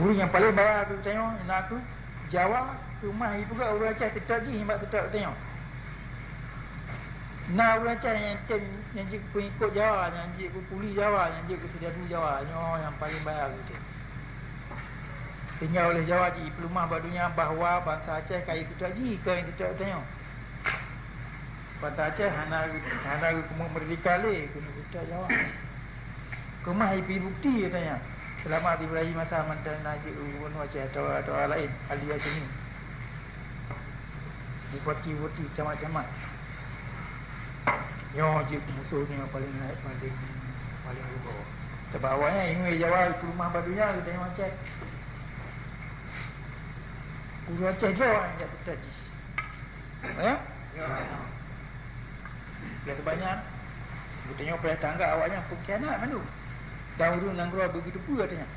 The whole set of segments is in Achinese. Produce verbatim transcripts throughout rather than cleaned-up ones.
Ureuëng nyang paleng bahya keu geutanyoe na kheueh Jawa, keumah jipeugah ureuëng Aceh teutab jih nibak teutab geutanyoe. Na ureuëng Aceh nyang tem nyang jeuet pengikot Jawa, nyang jeuet keu kuli Jawa, nyang jeuet keu seudadu Jawa, nyoe nyang paleng bahya keu geutanyoe. Sehingga oleh Jawa jipeuleumah bak donya bahwa bansa Aceh ka jiteutab jih, ka jiteutab geutanyoe. Bansa Aceh hana, hana geukeumeung meurdeka lé keuneuk teutab Jawa. Keumah jipeubuet bukeuti katanya. Seulamat Ibrahim masa mantong na jeuet u gubunur Aceh atawa, atawa laén, ahli Aceh ni. Bupati-bupati, camat-camat. Nyoe jeuet musoh nyang paleng, paleng, paleng rugoe. Sabab awaknyan ingat Jawa jipeuleumah bak donya, geutanyoe Aceh. Ureuëng Aceh droe nyang jak teutab jih. Ya? Ya. Oleh sebab nyan, geutanyoe payah tanggap awaknyan peungkhianat mandum. Dan ureuëng nanggroe beugeuteupeu geutanyoe.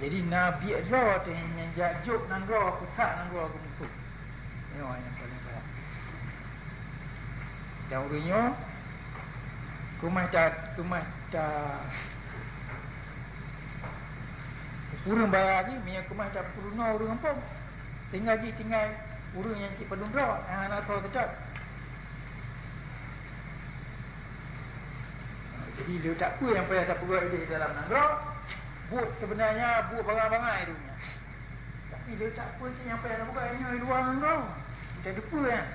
Jadi, na biet droe teuh nyang jak jok nanggroe, peusak nanggroe keu musoh. Nyoe nyang paleng bahya. Dan ureuëng nyoe keumah ta, keumah ta, ureuëng bahya jih, meunyoe keumah tapeurunoe ureuëng gampông, tinggai jih tinggai ureuëng nyang cit padum droe, nyang hana soe teutab. Jadi, le that peue nyang payah tapeugah idéh dalam nanggroe, buet seubeunanya buet bangai-bangai donya. Tapi le that peue cit nyang payah tapeugah nyoe luwa nanggroe. Kita depeue nyan.